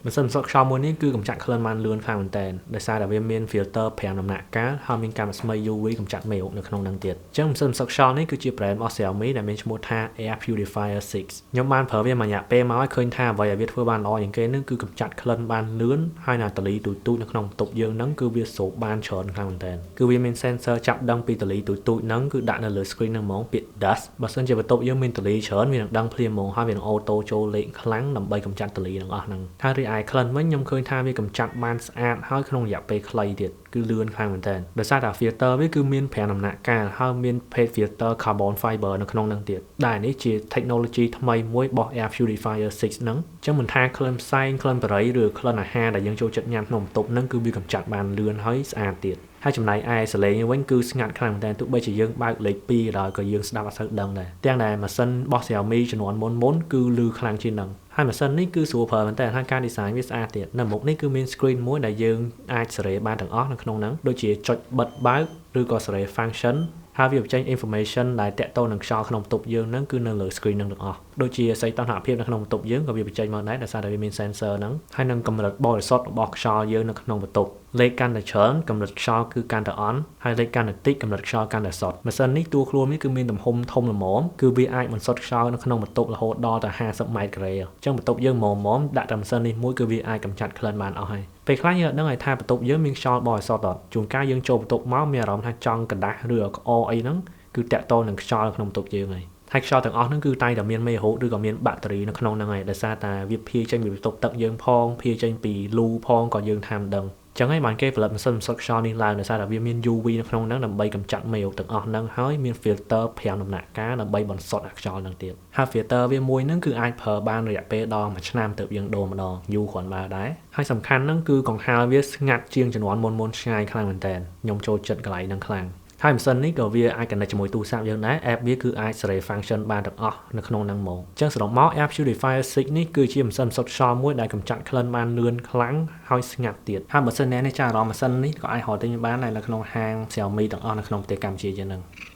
ម៉ាស៊ីនបន្សុទ្ធខ្យល់មួយនេះគឺកម្ចាត់ក្លិនបានលឿនខ្លាំងមែនទែនដោយសារតែវាមាន filter 5ដំណាក់កាលហើយមានកាំរស្មី UV កម្ចាត់មេរោគនៅក្នុងហ្នឹងទៀតអញ្ចឹងម៉ាស៊ីនបន្សុទ្ធខ្យល់នេះគឺជា brand របស់ Xiaomi ដែលមានឈ្មោះថា Air Purifier 6ខ្ញុំបានប្រើវាមួយរយៈពេលមកហើយឃើញថាអ្វីដែលវាធ្វើបានល្អជាងគេហ្នឹងគឺកម្ចាត់ក្លិនបានលឿនហើយណាធូលីតូចៗនៅក្នុងបន្ទប់យើងហ្នឹងគឺវាស្រូបបានច្រើនខ្លាំងមែនទែនគឺវាមាន sensor ចាប់ដឹងពីធូលីតូចៗហ្នឹងគឺដាក់នៅលើ screen ហ្នឹងហ្មងពាក្យ dust បើសិនជាបន្ទប់យើងមានធូលីច្រើនវានឹងដឹងភ្លាមហ្មងហើយវានឹង auto ចូលលេខខ្លាំងដើម្បីកម្ចាត់ធូលីទាំងអស់ហ្នឹងហើយរីឯក្លិនវិញខ្ញុំឃើញថាវាកម្ចាត់បានស្អាតហើយក្នុងរយៈពេលខ្លីទៀតគឺលឿនខ្លាំងមែនទែនដោយសារតែ filter វាគឺមាន5ដំណាក់កាលហើយមាន paid filter carbon fiber នៅក្នុងហ្នឹងទៀតដែលនេះជា technology ថ្មីមួយរបស់ Air Purifier 6ហ្នឹងអញ្ចឹងមិនថាក្លិនផ្សែងក្លិនបារីឬក្លិនអាហារដែលយើងចូលចិត្តញ៉ាំក្នុងបន្ទប់ហ្នឹងគឺវាកម្ចាត់បានលឿនហើយស្អាតទៀតហើយចំណែកឯសំឡេងវិញគឺស្ងាត់ខ្លាំងមែនទែនទោះបីជាយើងបើកលេខ2ក៏ដោយក៏យើងស្ដាប់អត់សូវដឹងដែរទាំងដែលម៉ាស៊ីនរបស់ Xiaomi ជំនាន់មុនមុនគឺឮខ្លាំងជាងហ្នឹងហើយម៉ាស៊ីននេះគឺស្រួលប្រើមែនតើហើយការ design វាស្អាតទៀតនៅមុខនេះគឺមាន screen មួយដែលយើងអាចសេរីបានទាំងអស់នៅក្នុងហ្នឹងដូចជាចុចបិទបើកឬក៏សេរី function ហើយវាបញ្ចេញ information ដែលតាក់ទងនឹងខ្យល់ក្នុងបន្ទប់យើងហ្នឹងគឺនៅលើ screen ហ្នឹងទាំងអស់ដូចជាសីតុណ្ហភាពនៅក្នុងបន្ទប់យើងក៏វាបញ្ចេញមកដែរដោយសារតែវាមាន sensor ហ្នឹងហើយនឹងកម្រិតបរិសុទ្ធរបស់ខ្យល់យើងនៅក្នុងបន្ទប់លេខកាន់តែច្រើនកម្រិតខ្យល់គឺកាន់តែអន់ហើយលេខកាន់តែតិចកម្រិតខ្យល់កាន់តែសុទ្ធម៉ាស៊ីននេះតួខ្លួននេះគឺមានទំហំធំល្មមគឺវាអាចបន្សុទ្ធខ្យល់នៅក្នុងបន្ទប់រហូតដល់ទៅ50ម៉ែត្រការ៉េអញ្ចឹងបន្ទប់យើងល្មមៗដាក់តែម៉ាស៊ីននេះមួយគឺវាអាចកម្ចាត់ក្លិនបានអស់ហើយពេលខ្លះយើងអត់ដឹងថាបន្ទប់យើងមានខ្យល់បរិសុទ្ធអត់ជួនកាលយើងចូលបន្ទប់មកមានអារម្មណ៍ថាចង់ក្រដាសឬក្អកអីហ្នឹងគឺតាក់ទងនឹងខ្យល់ក្នុងបន្ទប់យើងហើយហើយខ្យល់ទាំងអស់ហ្នឹងគឺតែងតែមានមេរោគឬក៏មានបាក់តេរីនៅក្នុងហ្នឹងហើយដោយសារតែវាភាយចេញពីបន្ទប់ទឹកយើងផងភាយចេញពីលូផងក៏យើងថាមិនដឹងចឹងហើយបានគេផលិតម៉ាស៊ីនបន្សុទ្ធខ្យល់នេះឡើងដោយសារតែវាមាន UV នៅក្នុងហ្នឹងដើម្បីកម្ចាត់មេរោគទាំងអស់ហ្នឹងហើយមាន filter 5ដំណាក់កាលដើម្បីបន្សុទ្ធអាខ្យល់ហ្នឹងទៀតហើយ filter វាមួយហ្នឹងគឺអាចប្រើបានរយៈពេលដល់1ឆ្នាំទើបយើងដូរម្ដងយូរគ្រាន់បើដែរហើយសំខាន់ហ្នឹងគឺកង្ហារវាស្ងាត់ជាងជំនាន់មុនមុនឆ្ងាយខ្លាំងមែនតើខ្ញុំចូលចិត្តកន្លែងហ្នឹងខ្លាំងហើយម៉ាស៊ីននេះក៏វាអាច connect ជាមួយទូរស័ព្ទយើងដែរ app វាគឺអាចសេរី function បានទាំងអស់នៅក្នុងហ្នឹងហ្មងអញ្ចឹងសរុបមក Air Purifier 6នេះគឺជាម៉ាស៊ីនបន្សុទ្ធខ្យល់មួយដែលកម្ចាត់ក្លិនបានលឿនខ្លាំងហើយស្ងាត់ទៀតហើយបើសិនអ្នកនេះចាអារម្មណ៍ម៉ាស៊ីននេះក៏អាចរកទិញបានដែរនៅក្នុងហាង Xiaomi ទាំងអស់នៅក្នុងប្រទេសកម្ពុជាយើងហ្នឹង។